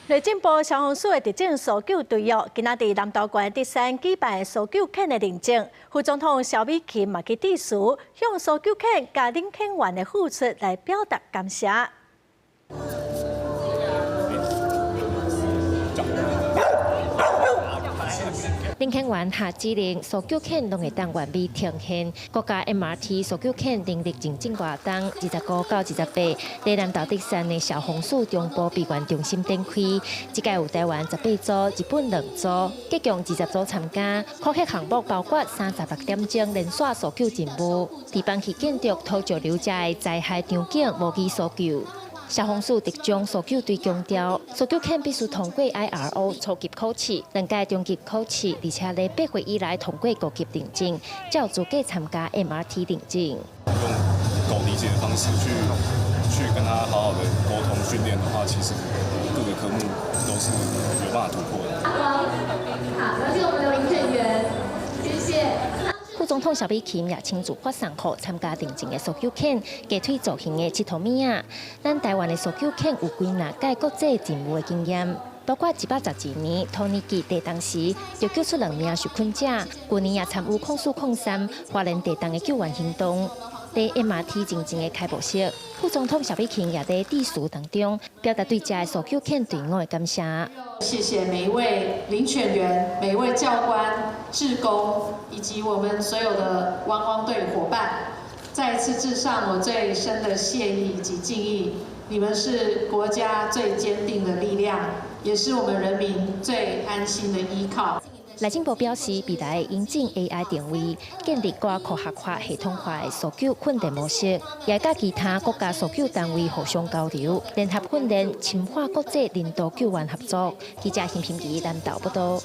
內政部消防署的特種搜救隊哦，今仔佇南投縣德山舉辦搜救犬的認證，副總統蕭美琴嘛去致辭，向搜救犬佮領犬員的付出來表達感謝。領犬員下指令，搜救犬攏會當完美呈現。國家 MRT 搜救犬能力認證活動，25到28，佇南投德山的消防署中部備援中心展開。這屆有台灣18組，日本兩組，結共20組參加。考核項目包括36點鐘連續搜救任務，佇崩去建築土石流遮的災害場景模擬搜救。消防署特種搜救隊強調，搜救犬必須通過 IRO 初級考試、兩屆中級考試，而且咧8歲以來通過高級認證，才有資格參加 MRT 認證。用狗理解的方式去跟他好好的溝通訓練的話，其實各個科目都是有辦法突破的。好，感謝我們的領犬員，謝謝。副總統蕭美琴也親自發送予參加認證的搜救犬雞腿造型的𨑨迌物仔。咱台灣的搜救犬有幾若屆國際任務的經驗，包括112年土耳其地動時就救出兩名受困者，舊年也參與0403花蓮地動的救援行動。佇 MRT 認證的開幕式，副總統蕭美琴也佇致辭當中表達對這个搜救犬隊伍的感謝。謝謝每一位領犬員、每一位教官、志工以及我們所有的汪汪隊夥伴，再一次致上我最深的謝意以及敬意。你們是國家最堅定的力量，也是我們人民最安心的依靠。內政部表示，未來引進 AI 定位，建立較科學化、系統化的搜救訓練模式，也佮其他國家搜救單位互相交流、聯合訓練，深化國際人道救援合作。記者邢平儀南投報道。